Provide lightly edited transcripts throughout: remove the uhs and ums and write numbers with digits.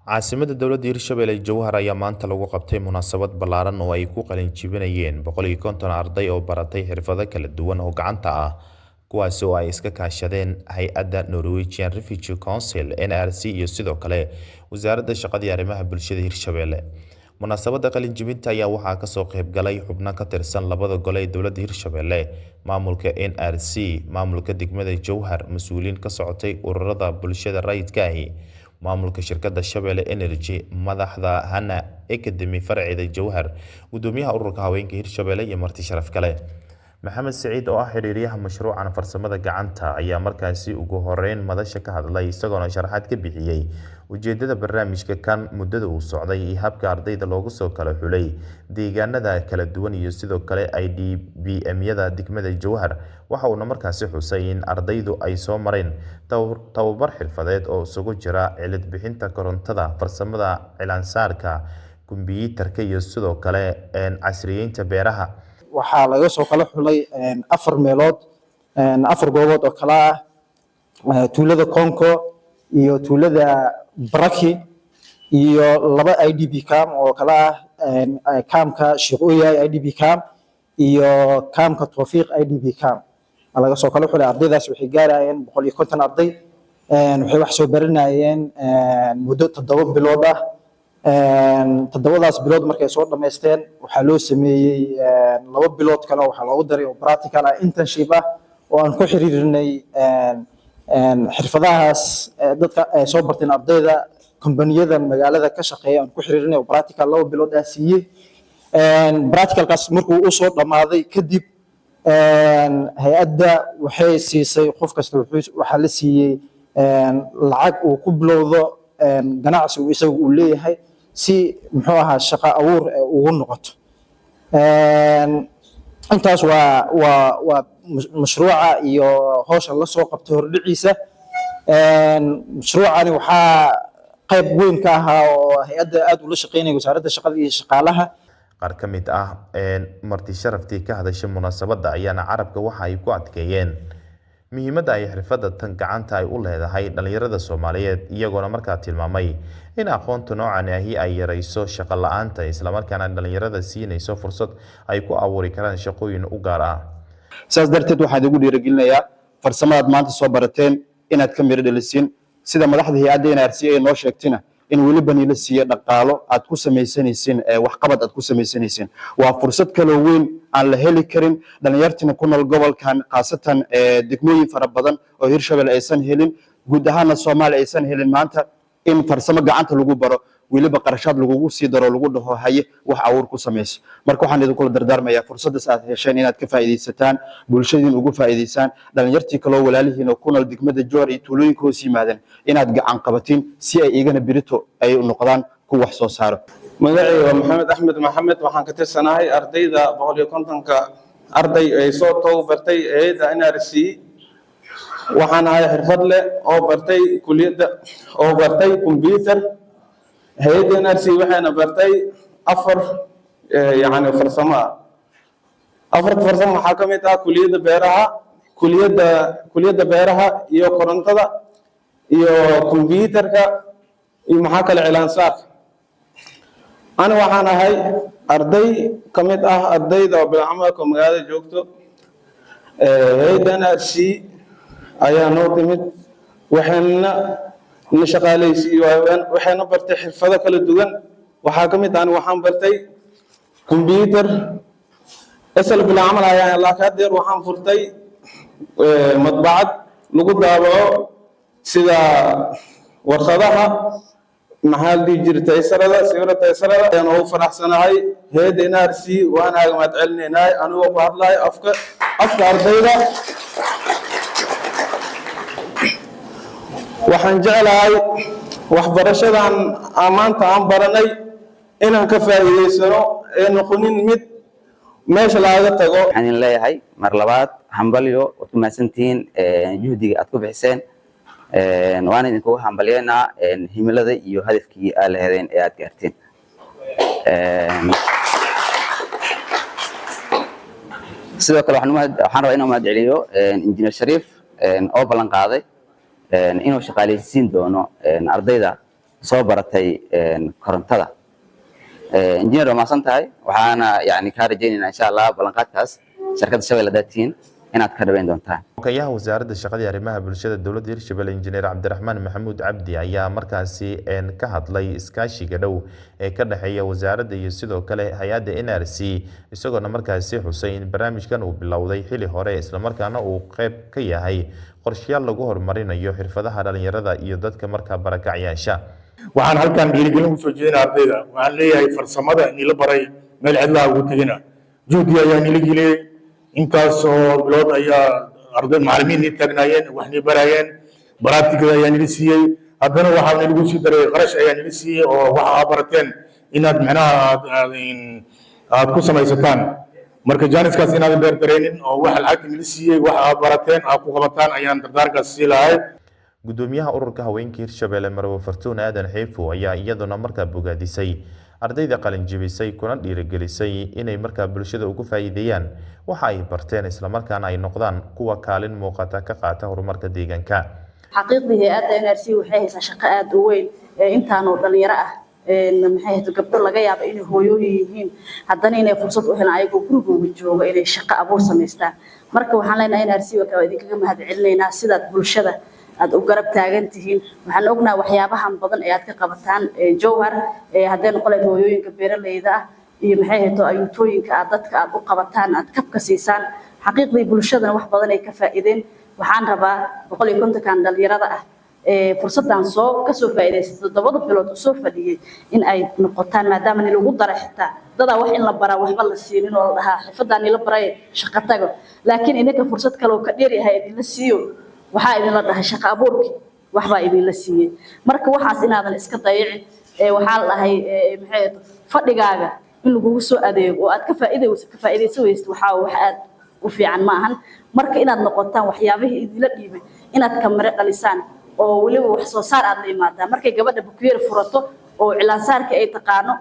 Caasimadda dowladda Hirshabelle Jowhar ayaa maanta lagu qabtay munaasabad ballaaran oo ay ku qalin jebinayeen 150 arday oo baratay xirfado kala duwan oo gacanta ah, kuwaasi oo ay iska kaashadeen hay'adda Norwegian Refugee Council (NRC) iyo sidoo kale Wasaaradda Shaqada iyo Arrimaha Bulshada Hirshabelle. Munaasabadda qalin jebinta ayaa waxaa ka soo qayb galay xubno ka tirsan labada gole ee dowladda Hirshabelle, maamulka NRC, maamulka degmada Jowhar, mas'uuliyiin ka socotay ururada bulshada rayidka ahi, maamulka shirkadda Shabelle Energy, madaxda Hana Academy farceeda Jowhar, gudoomiyaha ururka haweenka Hirshabelle iyo marti sharaf kale. Maxamed Siciid oo ah xiriiriyaha mashruucan farsamada gacanta ayaa markaasi ugu horeyn madasha ka hadlay, isagoona sharaxaad ka bixiyay ujeedada barnaamijka kan, muddada uu socday iyo habka ardayda loogu soo kala xulay deegaanada kala duwan iyo sidoo kale IDPM-yada degmada Jowhar. Waxa uuna markaasi xusay in ardaydu ay soo mareen tababar xirfadeed oo isugu jira cilad bixinta korontada, farsamada cilaansaarka, kombiyuutarka iyo sidoo kale casriyeynta beeraha. Waxaa laga soo kala xulay afar meelood, afar goobood oo kala ah tuulada Conco iyo tuulada Baraki iyo laba IDP camp oo kala ah kaamka Sheekh Ooyaay IDP camp iyo kaamka Tawfiiq IDP camp. Laga soo kala xulay ardaydaas waxay gaarayeen 150 arday. Waxay wax soo baranayeen muddo 7 bilood ah. 7daas bilood markay soo dhammaysteen, waxaa loo sameeyey 2 bilood kale oo waxaa loogu daray oo practical ah, internship ah, oo aan ku xiriirinay xirfadahaas dadka ay soo barteen ardayda kombaniyada magaalada ka shaqeeya aan ku xiriirinay oo practical 2 bilood ah siiyey. Practicalkaas markuu u soo dhammaaday kadib, hay'adda waxay siisay qof kasta, waxaa la siiyey lacag uu ku bilowdo ganacsi uu isagu uu leeyahay, si muxuu ahaa shaqo abuur ugu noqoto. Intaas waa mashruuca iyo hawsha la soo qabtay hordhiciisa. Mashruucani waxaa qayb weyn ka ahaa oo hay'adda aad ula shaqeynaya Wasaaradda Shaqada iyo Shaqaalaha. Qaar ka mid ah marti sharaftii ka hadashay munaasabadda ayaana carabka waxa ay ku adkeeyeen muhiimadda ay xirfadda tan gacanta ay u leedahay dhalinyarada Soomaaliyeed, iyagoona markaa tilmaamay in aqoonta noocan ahi ay yareyso shaqo la'aanta, islamarkaana dhalinyarada siinayso fursad ay ku abuuri karaan shaqooyin u gaar ah. Saas darteed waxaan idigu dhiirigelinayaa farsamadaad maanta soo barateen inaad ka miro dhalisiin, sida madaxda hay'adda NRC ay noo sheegtina in weliba nila siiyo dhaqaalo aad ku samaysanaysiin, waxqabad aad ku samaysanaysiin. Waa fursad kaloo weyn aan la heli karin dhalinyartina ku nool gobolkan, khaasatan degmooyin fara badan oo Hirshabelle aysan helin, guud ahaana Soomaaliya aysan helin maanta in farsamo gacanta lagu baro, weliba qarashaad lagugu sii daro, lagu dhaho haye, wax abuur ku samayso. Marka waxaan idinkula dardaarmayaa fursaddaas aad hesheen inaad ka faa'iidaysataan, bulshadiin ugu faa'iidaysaan, dhalinyartii kaloo walaalihiin oo ku nool degmada Jowhar iyo tuulooyinka hoos yimaadeen inaad gacan qabatiin, si ay igana birito ay noqdaan kuwa wax soo saaro. Magacayga waa Maxamed Axmed Maxamed. Waxaan ka tirsanahay ardayda 150-ka arday ay soo tababartay hay'adda NRC. Waxaan ahay xirfad leh oo bartay kuliyadda, oo bartay computer. Hay'adda NRC waxayna bartay afar yacni farsamo ah. Afarta farsamo waxaa ka mid ah kuliyadda beeraha, kuliyadda beeraha iyo korontada iyo computerka iyo maxaa kale, cilaansaarka. Ani waxaan ahay arday ka mid ah ardayda oo bilcamalka magaalada joogto. Hay'adda NRC ayaa noo timid, waxayna na shaqaalaysiiyo, waxayna bartay xirfado kala duwan. Waxaa ka mid ah ani waxaan bartay computer isla bilcamal ayaa, laakiin haddeer waxaan furtay madbacad lagu daabaco sida warqadaha, maxaa la dhihi jiray, taysarada sawira, taysarada. Ayaan ugu faraxsanahay hay'adda NRC, waan aaga mahad celinaynaa. Anigoo ku hadlayo afka ardayda, waxaan jeclahay waxbarashadan aan maanta aan baranay inaan ka faa'iidaysano ee noqonin mid meesha laaga tago. Waxaan idin leeyahay mar labaad hambalyo. Waad ku mahadsantihiin juhdiga aad ku bixiseen, waana idinkugu hambalyeynaa himilada iyo hadafkii aad lahedeen ee aad gaarteen. Sidoo kale waxaan rabaa inaan mahad celiyo Injineer Shariif oo ballan qaaday inuu shaqaaleysiin doono ardayda. Soo baratay korontada. Engineer, waa mahadsan tahay. Waxaana yani kaa rajaynaynaa, insha Allah, ballanqaadkaas shirkadda Shabeelle haddaad tihiin inaad ka dhaweyn doontaan. Xogayaha Wasaaradda Shaqada iyo Arrimaha Bulshada Dowladda Hirshabelle, Injineer Cabdiraxmaan Maxamuud Cabdi, ayaa markaasi ka hadlay iskaashiga dhow ee ka dhexeeya wasaaradda iyo sidoo kale hay-adda NRC, isagoona markaasi xusay in barnaamijkan uu bilowday xili hore, islamarkaana uu qayb ka yahay qorshayaal lagu horumarinayo xirfadaha dhalinyarada iyo dadka markaa barakacyaasha. Waxaan halkan dhiirigelin kusoo jeedina ardayda. Waxaan leeyahay, farsamada nila baray meel cidlaha ugu tegina. Juhdi ayaa nila geliyey. Intaasoo bilood ayaa arday macallimiin nii taagnaayeen, wax nii barayeen, baraatigada ayaa nila siiyey. Haddana waxaa nilagu sii daray qarash ayaa nila siiyey oo waxa aad barateen inaad macnaha aad ku samaysataan. Marka jaaniskaas inaadan beer dareynin oo waxa lacagta nila siiyey waxa aad barateen aad ku qabataan ayaan dardaarkaas sii lahay. Gudoomiyaha Ururka Haweenka Hirshabelle, Marwo Fartuun Aadan Xiifo, ayaa iyaduna markaa bogaadisay ardayda qalinjibisay, kuna dhiirigelisay inay markaa bulshada ugu faa'iideeyaan waxa ay barteen, islamarkaana ay noqdaan kuwa kaalin muuqata ka qaata horumarka deegaanka. Xaqiiqdii, hay-adda NRC waxay haysaa shaqo aada u weyn ee intaanoo dhalinyaro ah, maxay ahayd, gabdho laga yaabo inay hooyooyin yihiin, haddana inay fursad u helaan ayagoo gurigooga jooga inay shaqo abuur samaystaan. Marka waxaan leenahay NRC waa idinkaga mahad celinaynaa sidaad bulshada aad u garab taagan tihiin. Waxaan ognahay waxyaabahan badan ee aad ka qabataan Jowhar, hadday noqon lahayd hooyooyinka beeraleyda ah iyo, maxay ahayd, ayuutooyinka aad dadka aad u qabataan, aad kabka siisaan. Xaqiiqdii, bulshadana wax badan ay ka faa'iideen. Waxaan rabaa 150-kan dhalinyarada ah fursaddan soo kasoo faa'iidaystay, 7-da bilood usoo fadhiyey, in ay noqotaan, maadaama ni lagu dara xitaa dadaa wax in la baraa waxba la siinin oo la dhahaa xirfaddaa nila baray, shaqo tago, laakiin idinka fursad kale oo ka dheeryahay idinla siiyo. Waxaa idinla dhahay shaqo abuurkii waxbaa idinla siiyey. Marka waxaas inaadan iska dayicin. Waxaa la dhahay, maxay, fadhigaaga in lagugu soo adeego oo aad ka faa'iidaysan weysid waxaa wax aad u fiican ma ahan. Marka inaad noqotaan waxyaabihii idinla dhiibay inaad kamare dhalisaan oo weliba wax soo saar aad la imaadaan. Markay gabadha bukuyeer furato oo cilaansaarka ay taqaano,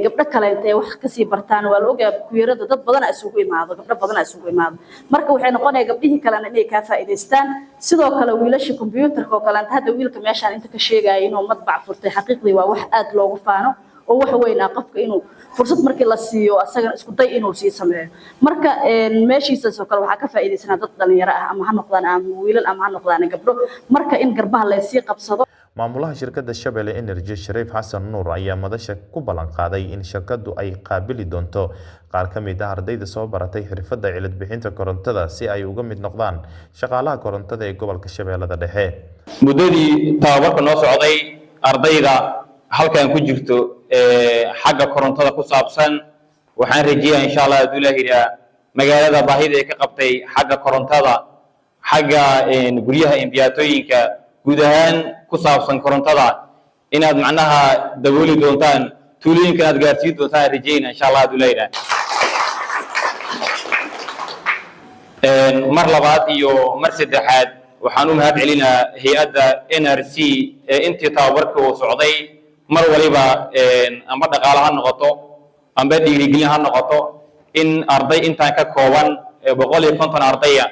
gabdho kale intay wax kasii bartaan, waa la ogayaa bukuyerada dad badan isugu imaado, gabdho badan isugu imaado. Marka waxay noqonaya gabdhihii kalena inay kaa faa'iidaystaan. Sidoo kale wiilasha kombiyuutarka oo kaleenta, hadda wiilka meeshaan inta ka sheegaya inuu madbac furtay, xaqiiqdii waa wax aad loogu faano oo wax weyn ah, qofka inuu fursad markii la siiyo asagana isku day inuu sii sameeyo. Marka meeshiisaas oo kale waxaa ka faa'iidaysanaa dad dhalinyaro ah, ama ha noqdaan ama wiilal ama ha noqdaan gabdho. Marka in garbaha laysii qabsado. Maamulaha shirkadda Shabelle Energy, Shariif Xasan Nuur, ayaa madasha ku ballan qaaday in shirkaddu ay qaabili doonto qaar ka mid ah ardayda soo baratay xirfadda cilad bixinta korontada, si ay uga mid noqdaan shaqaalaha korontada ee gobolka Shabeellada Dhexe. Muddadii tababarka noo socday, ardayda halkan ku jirto xagga korontada ku saabsan, waxaan rajeeyaa, insha Allah, hadduu Ilaah yidhaah, magaalada baahida ay ka qabtay xagga korontada, xagga guryaha, imbiyaatooyinka, guud ahaan ku saabsan korontada, inaad macnaha dabooli doontaan, tuulooyinkan aad gaarsiin doontaan rajeyna, insha Allah, hadduu Ilaah yidhaah. Mar labaad iyo mar saddexaad waxaan u mahad celinaa hay-adda NRC ee intii tababarka uu socday mar waliba, amba dhaqaale ha noqoto amba dhiirigelin ha noqoto, in arday intaan ka kooban 150 ardaya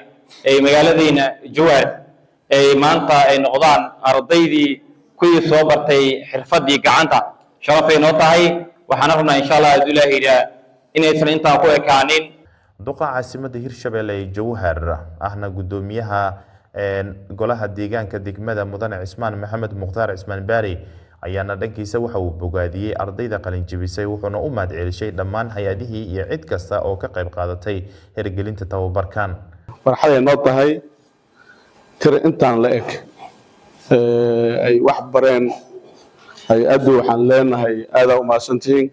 ay magaaladeyna Jowhar ay maanta ay noqdaan ardaydii kuwii soo bartay xirfaddii gacanta, sharafay noo tahay. Waxaana rabnaa, insha Allah, hadduu Ilaaha yidhaah, inaysan intaa ku ekaanin. Duqa caasimadda Hirshabelle ee Jowhar, ahna gudoomiyaha golaha deegaanka degmada, Mudane Cismaan Maxamed Mukhtaar Cismaan Baari, ayaana dhankiisa waxa uu bogaadiyey ardayda qalinjibisay, wuxuuna u mahad celishay dhammaan hay-adihii iyo cid kasta oo ka qayb qaadatay hirgelinta tababarkan. Farxaday noo tahay tira intaan la eg ay wax bareen hay-addu. Waxaan leenahay aadaa u mahadsantihiin.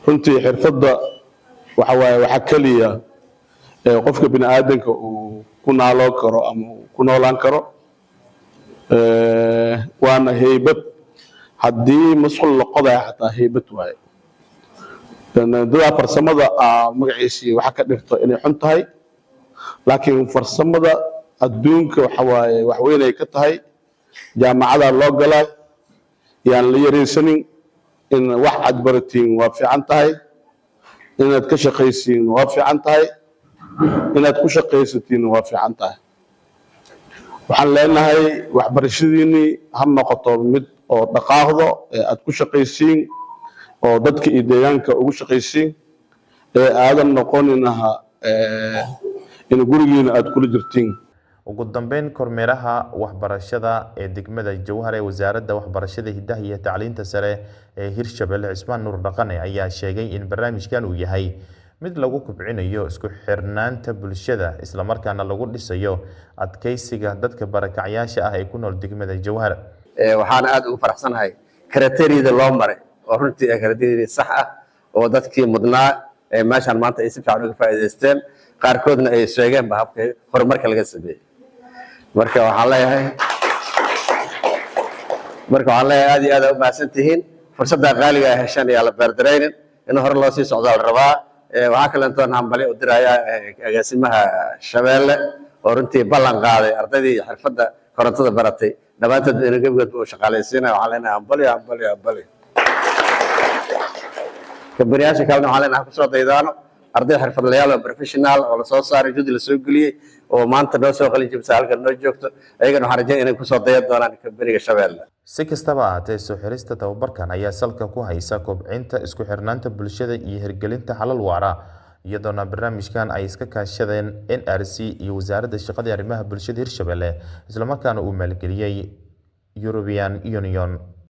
Runtii xirfadda waxa waaye waxa keliya ee qofka bini aadanka uu ku naaloon karo ama uu ku noolaan karo, waana heybad. Haddii musqul la qodaya xataa heybad waaye. Dadaa farsamada magaciisii waxa ka dhigto inay xun tahay, laakiin farsamada adduunka waxa waaye wax weyn ay ka tahay. Jaamacadaa loo galaa, yaan la yaraysanin. In wax aad baratiin waa fiican tahay, inaad ka shaqaysiin waa fiican tahay, inaad ku shaqaysatiin waa fiican tahay. Waxaan leenahay waxbarashadiinnii ha noqoto mid Oo dhaqaaqdo ee aad ku shaqaysiin oo dadka iyo deegaanka ugu shaqaysiin ee aadan noqoninaha in gurigiina aad kula jirtiin. Ugu dambeyn, kormeeraha waxbarashada ee degmada Jowhar ee Wasaaradda Waxbarashada, Hidaha iyo Tacliinta Sare ee Hirshabelle, Cismaan Nuur Dhaqane, ayaa sheegay in barnaamijkan uu yahay mid lagu kobcinayo isku xirnaanta bulshada, isla markaana lagu dhisayo adkeysiga dadka barakacyaasha ah ee ku nool degmada Jowhar. Waxaana aad ugu faraxsanahay criteria-da loo maray oo runtii criteria sax ah oo dadkii mudnaa ee meeshaan maanta ay si fiican uga faa'iidaysteen, qaarkoodna ay sheegeenba habka horumarka laga sameeyey. Marka waxaan leeyahay aad iyo aad aa u mahadsan tihiin. Fursadda qaaliga ay hesheen ayaa la beerdaraynin, in hore loo sii socdaa la rabaa. Waxaa kalentoon hambali u diraya agaasimaha Shabeelle oo runtii ballan qaaday ardaydii xirfadda korontada baratay dhammaantood inuu gebigoodba uu shaqaalaysiinayo. Waxaan leenahay hambali, hambali, hambali. Kambaniyaasha kalena waxaan leenahay ha kusoo daydaano arday xirfadlayaal oo professional oo lasoo saaray, juhdi lasoo geliyey oo maanta noo soo qalin jibisa, halkan noo joogto. Ayagana waxaan rajaynaya inay kusoo dayan doonaan kambaniga Shabeelle. Si kastaba ha ahaatee, soo xirista tababarkan ayaa salka ku haysa kobcinta isku xirnaanta bulshada iyo hirgelinta xalal waara, iyadoona barnaamijkan ay iska kaashadeen NRC iyo Wasaaradda Shaqada iyo Arrimaha Bulshada Hirshabelle, isla markaana uu maalgeliyey European Union.